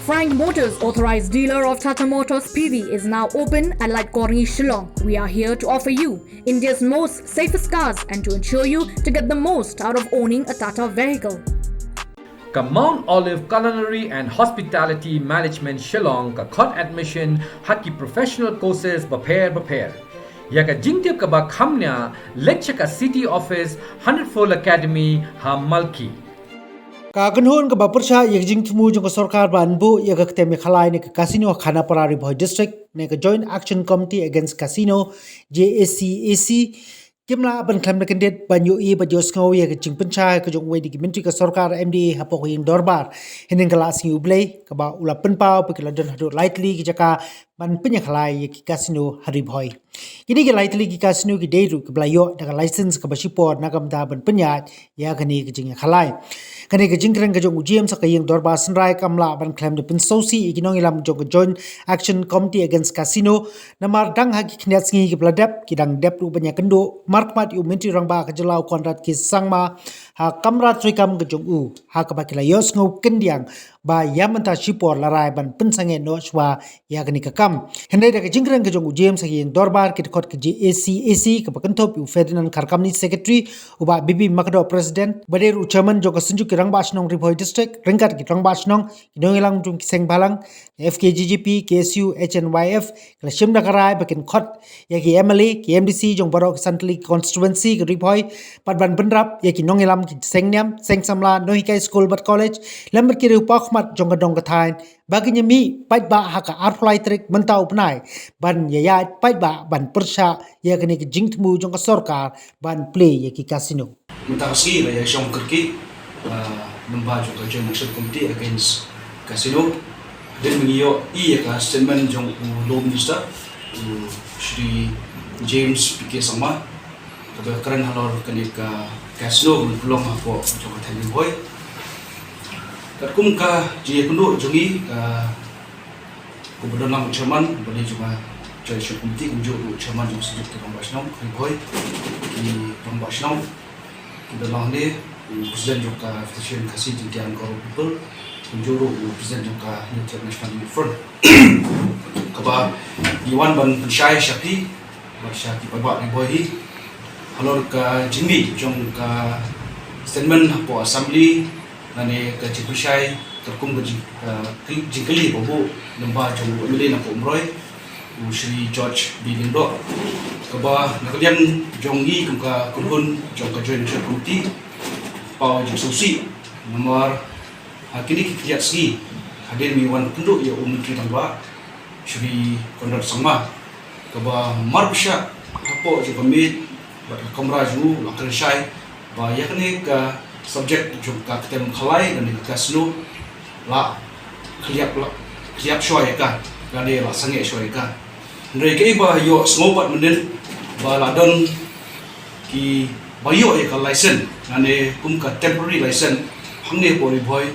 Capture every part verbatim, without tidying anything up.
Frank Motors, authorized dealer of Tata Motors P V, is now open at Litecory, Shillong. We are here to offer you India's most safest cars and to ensure you to get the most out of owning a Tata vehicle. Ka Mount Olive Culinary and Hospitality Management Shillong ka khot admission ha ki professional courses bapher bapher. Ïa ka jingtip kaba kham nia, leit sha ka City Office, Hundred Fold Academy, ha Malki. Ka kynhun kaba pyrshah ïa ka jingthmu jong ka sorkar ban buh ïa ka ktem ïakhalai ne ka casino ha Khanapara, Ri Bhoi District, ne ka Joint Action Committee Against Casino, J A C A C, kim lah ban khlem da kyndit ban ïohi bad ïohsngew ïa ka jingpynshai ka jong uwei na ki myntri ka sorkar M D A hapoh ka ïing dorbar hynnin ka lad sngi U Blei, kaba u la pynpaw ba ki la don haduh lai tylli ki jaka ban pynïakhalai ïa ki casino ha Ri Bhoi. Kine ki lai tylli ki casino ki dei ruh kiba la ïoh da ka license kaba shipor na ka bynta ban pynïaid ïa kane ka jingïakhalai. Kane ka jingkren ka jong u James ha ka ïing dorbar synrai kam lah ban khlem da pynsngewsih ïa ki nongïalam jong ka Joint Action Committee Against Casino, namar dang ha ki khyndiat sngi kiba la dep ki dang dep ruh ban ïakynduh markhmat ïa u Myntri Rangbah ka jylla u Conrad K Sangma ha kamra treikam ka jong u, ha kaba ki la ïohsngew kyndiang ba ïa mynta shipor la rai ban pynsangeh noh shuwa ïa kane ka kam. Hynrei da ka jingkren ka jong u James ha ka ïing dorbar, ki dkhot ka J A C A C kaba kynthup ïa u Ferdinand Kharkamni, Secretary, u Bah B B Makdoh, President, ba dei ruh u Chairman jong ka Synjuk ki Rangbah Shnong Ri Bhoi District, ryngkat ki Rangbah Shnong, ki nongïalam jong ki seng bhalang, F K J G P, K S U, H N Y F, ki la shim da ka rai ba kin khot ïa ki M L A, ki M D C jong baroh ki san tylli ki constituency ka Ri Bhoi, pat ban bynrap ïa ki nongïalam ki seng niam, seng samla, nonghikai skul bad college, lem bad ki riew paw khmat jong ka dong ka thaiñ, ba kin ïa mih paidbah ha ka arphew lai tarik mynta u bnai, ban ïa ïaid paidbah ban pyrshah ïa kane ka jingthmu jong ka sorkar ban plie ïa ki casino. Mynta ka sngi la ïa shong kyrkieh, ah, lyngba jong ka Joint Action Committee Against Casino. Hadien ba ngi ïohi ïa ka statement jong u Law Minister, u Shri James P K Sangma, kaba kren halor kane ka casino ban pynlong hapoh jong ka thaiñ Ri Bhoi. Katkum ka jingïakynduh jong ngi, ah, kumba don lang u chairman ba dei jong ka Joint Action Committee, kumjuh ruh u chairman jong ka Synjuk ki Rangbah Shnong Ri Bhoi, ki Rangbah Shnong, kumba don lang hangne u president jong ka Federation Khasi Jaiñtia and Garo People, kumjuh ruh u president jong ka New Thread National Youth Front. Kaba ngi wan ban pynshai sha phi bad sha ki paidbah Ri Bhoi hi halor ka jingmih jong ka statement hapoh Assembly, lane ka jingpynshai katkum ka jing, ah, jingkylli ba buh lyngba jong u M L A na ka Umroi, u Shri George B Lyngdoh, kaba na ka liang jong ngi kum ka kynhun jong ka Joint Action Committee, paw jingsngewsih namar ha kine ki khyndiat sngi hadien ba ngi wan kynduh ïa u Myntri Rangbah, Shri Conrad Sangma, kaba mar pyrshah hapoh jong ka miej bad ka kamra jong u la kren shai ba ïa kane ka subject jong ka ktem khalai lane ka casino la khliap, la khliap shuwa ïa ka, lane la sangeh shuwa ïa ka. Hynrei kaei ba ïohsngew pat mynnin ba la don kiba ïoh ïa ka license lane kum ka temporary license hangne hapoh Ri Bhoi,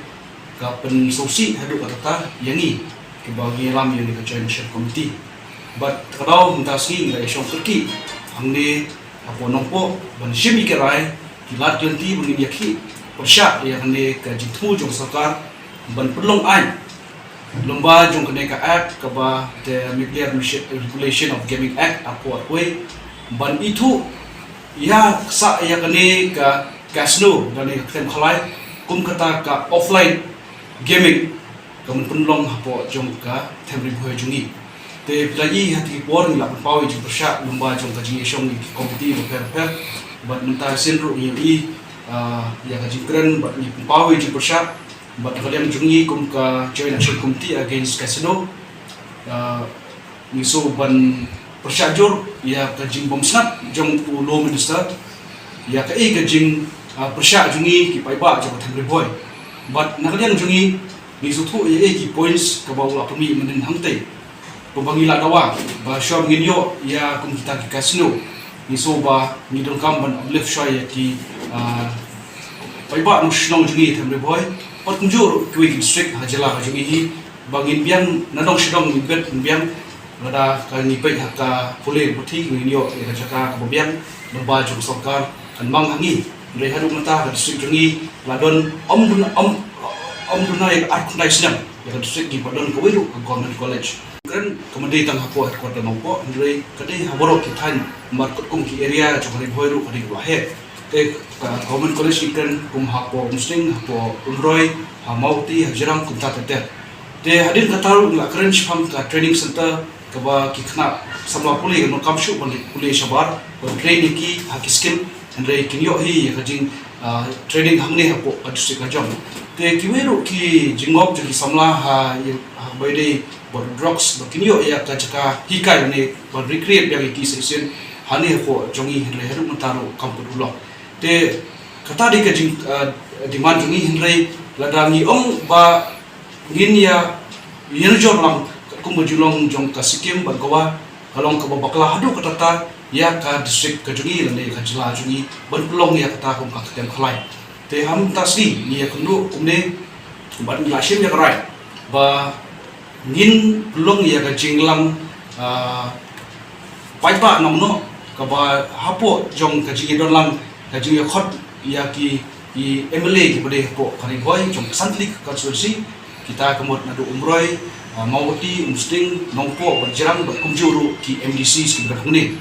ka pynsngewsih haduh katta ïa ngi kiba ngi ïalam ïa kane ka Joint Action Committee. Bad kata ka daw mynta ka sngi ngi la ïa shong kyrkieh hangne hapoh Nongpoh ban shim ïa ki rai ki lad ki lynti ba ngin ïakhih pyrshah ïa kane ka jingthmu jong ka sorkar ban pynlong aiñ lyngba jong kane ka Act kaba The Meghalaya Regulation of Gaming Act arphew arphew wei, ban ithuh ïa ka sah ïa kane ka casino lane ka ktem khalai kum kata ka offline gaming, ka ban pynlong hapoh jong ka thaiñ Ri Bhoi jong ngi. Te phi la i ha kine ki por ngi la pynpaw ïa ka jingpyrshah lyngba jong ka jingïashong ïa ki komiti bapher bapher. Bad mynta sien ruh ngi ïohi, ah, ïa ka jingkren bad ngi pynpaw ïa ka jingpyrshah. Bad ka liang jong ngi kum ka Joint Action Committee Against Casino, ah, ngi shu ban pyrshah jur ïa ka jingbymsngat jong u Law Minister ïa kaei ka jing, ah, pyrshah jong ngi ki paidbah jong ka thaiñ Ri Bhoi. Bad na ka liang jong ngi, ngi shu thoh ïa ki points kaba u la pynmih mynhynnin hangtei. Ba ngi la dawa ba shuwa ngin ïoh ïa kum kita ki casino, ngi shu ba ngi donkam ban uplift shuwa ïa ki, ah, paidbah nongshong jong ngi thaiñ Ri Bhoi. Bad kumjuh ruh kiwei ki district ha jylla ka jong ngi hi, ba ngin biang na dong sha dong, ngin bet ngin biang. Lada ka ngi peit ha ka pule ka puthi ngin ïoh ïa ka jaka kaba biang lyngba jong ka sorkar kan mang ha ngi. Hynrei haduh mynta ka district jong ngi la don ym duna, ym, ym duna ïa ka ar khyndai snem ka district kiba don kawei ruh ka government college. Kren kam dei tang hapoh headquarter Nongpoh, hynrei ka dei ha baroh ki thaiñ, namar katkum ki area jong ka Ri Bhoi ruh ka dei kaba heh. Te ka government college ngi kren kum hapoh Umsning, hapoh Umroi, ha Mawbati, ha Jirang, kumta ter ter. Te hadien kata ruh ngi la kren shaphang ka training center kaba ki khynnah samla pule kan ym kam shuh ban pule shabar, ban train ïa ki ha ki skill, hynrei kin ïoh hi ïa ka jing, ah, training hangne hapoh ka district ka jong. Te kiwei ruh ki jingngop jong ki samla ha, ha ba ïadei bad drugs, ba kin ïoh ïa ka jaka hikai ne ban recreate biang ïa ki session hangne hapoh jong ngi, hynrei haduh mynta ruh kam pat u long. Te kata dei ka jing, ah, demand jong ngi, hynrei lada ngi ong ba ngin ïa, ïa nujor lang kumba ju long jong ka Sikkim bad Goa, ka long kaba bakla haduh katta katta ïa ka district ka jong ngi lane ka jylla jong ngi ban pynlong ïa kata kum ka ktien khalai. Te ha mynta sngi ngi ïa kynduh kumne bad ngi la shim ïa ka rai ba ngin pynlong ïa ka jingïalang, ah, paidbah na mynno kaba hapoh jong ka jingïadon lang ka jingïakhot ïa ki, ki M L A kiba dei hapoh ka Ri Bhoi jong ka san tylli ka constituency, kita ka mut naduh Umroi, ah, Mawbati, Umsning, Nongpoh bad Jirang bad kumjuh ruh ki M D Cs kiba don hangne.